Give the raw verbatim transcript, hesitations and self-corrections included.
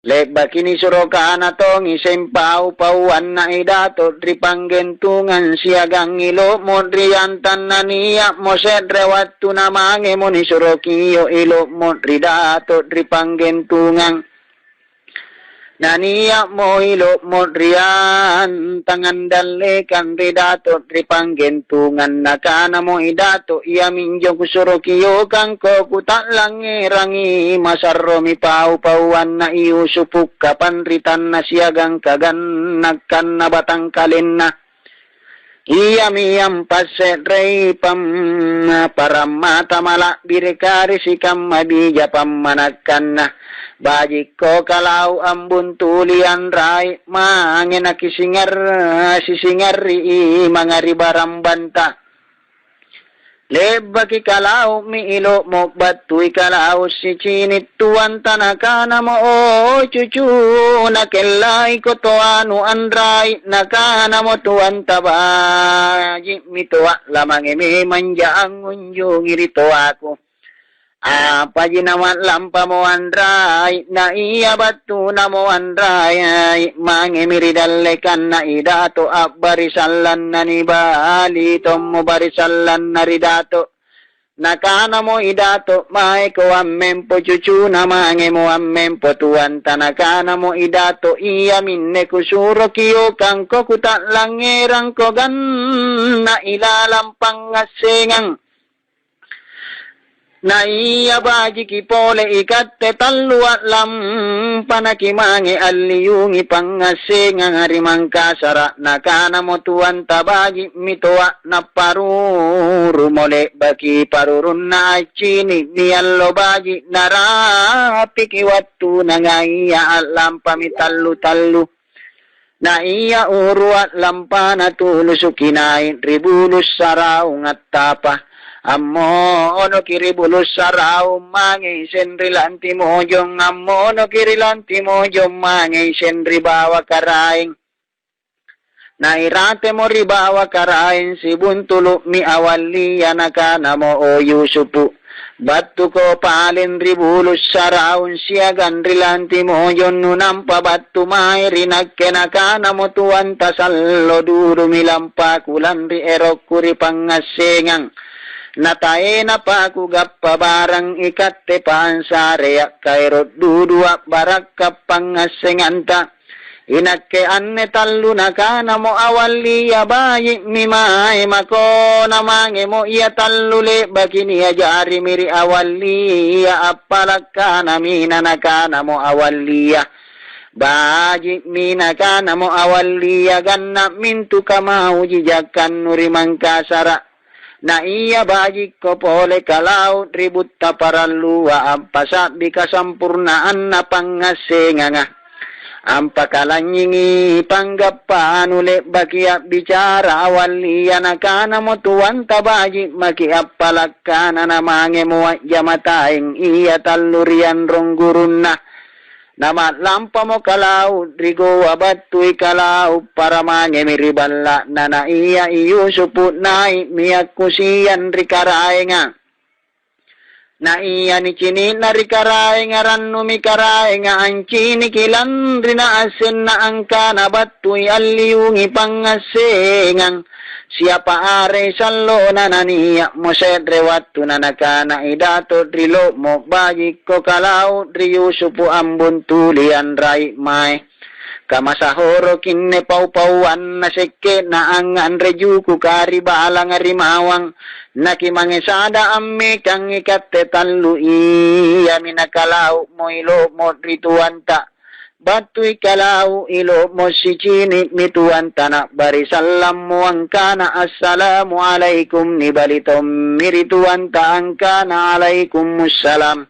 Le'baki nisuro kana tongi sempau-pauanna i dato' ri panggentungang siagang ilo'mo ri antanna nia'mo se're wattu namangemo nisuro kio' ilo'mo ri dato' ri panggentungang. Nania'mo ilo'mo ri antangang dallekang ri dato' ri panggentungang. Nakanamo i dato', "Iaminjo kusuro kiokangko kuta'langngerangi, masarromi pau-pauanna i Yusufu kapanritanna siagang kagannakkanna batangkalenna." Iami ampasse'rei pam-, parammata mala'birika ri sikamma bija pammanakkanna. Bajikko kalau ambuntuli anrai mange nakisingar-, sisingarri imanga ri barambanta. Le'baki kalau'mi ilo'mo battui kalau sicini' tuanta nakanamo, "O cucu, nakellaiko toanu anrai." Nakanamo tuanta, "Baji'mi toa, lamange memang ja angngunjungi ri toaku." Apaji nama'lampamo anrai, na ia battunamo anrai, mangemi ri dallekanna i dato' a'bari sallanna nibali tommo bari sallanna ri dato'. Nakanamo i dato', "Maeko ammempo cucuna, mangemo ammempo tuanta." Nakanamo i dato', "Iaminne kusuro kiokangko kuta'langngerangko ganna ilalang pangngassengang. Na ia bajiki pole ikatte tallu a'lampa nakimange alliungi pangngassenganga ri Mangkasara'." Nakanamo tuanta, "Baji'mi toa, napparurumo le'baki parurunna accini'mi allo baji' narapiki wattuna ngaia a'lampami tallu-tallu." Na ia uru a'lampana tulusuki nai' ri bulu' saraung attapa. Ammonoki ri bulu' saraung mange iseng ri lanti mojong, ammonoki ri lanti mojong mange iseng ri bawa karaeng. Na iratemo ri bawa karaeng sibuntulu'mi awallia, nakanamo, "O Yusufu, battuko paleng ri bulu' saraung siagang ri lanti mojong nunampa battu mae ri nakke." Nakanamo tuanta, "Sallo dudumi lampaku lanri erokku ri pangngassengang. Nataenapa kugappa barang ikatte pansarea kaero' dudu a'barakka' pangngassenganta." Inakke anne tallu nakanamo awallia, "Baji'mi mae mako." Namangemo ia tallu le'baki niajarimi ri awallia appala' kanami, na nakanamo awallia, "Baji'mi." Nakanamo awallia, "Ganna' mintu kamauji jakkannu ri Mangkasara'." Na ia bajikko pole kalau' ri butta parallua ampasa'bi kasampurnaanna pangngassenganga. Ampakalanynyingi panggappa anu le'baki a'bicara awallia, nakanamo tuanta, "Baji' maki' appala' kana namangemo a'jama taeng ia tallu ri anrong gurunna." Nama'lampamo kalau' ri goa battui kalau' paramangemi ri balla'na, na ia i Yusufu nai'mi akkusiang ri karaenga. Na ia nicini'na ri karaenga rannumi karaenga anciniki lanri naassenna angkana battui alliungi pangngassengang. Siapa arei sallona nania'mo se're wattu nanakana i dato' ri lo'mo, "Bajikko kalau' ri Yusufu ambuntuli anrai' mae. Kamasahorokinne pau-pauanna sekke'na angnganre jukuka ri balanga ri mawang, nakimange sada ammekang ikatte tallu." Iami nakalau'mo i lo'mo ri tuanta. Battui kalau' i lo'mo sicini'mi tuanta na'bari sallammo angkana, "Assalamualaikum," nibali tommi ri tuanta angkana, "Alaikummussalam."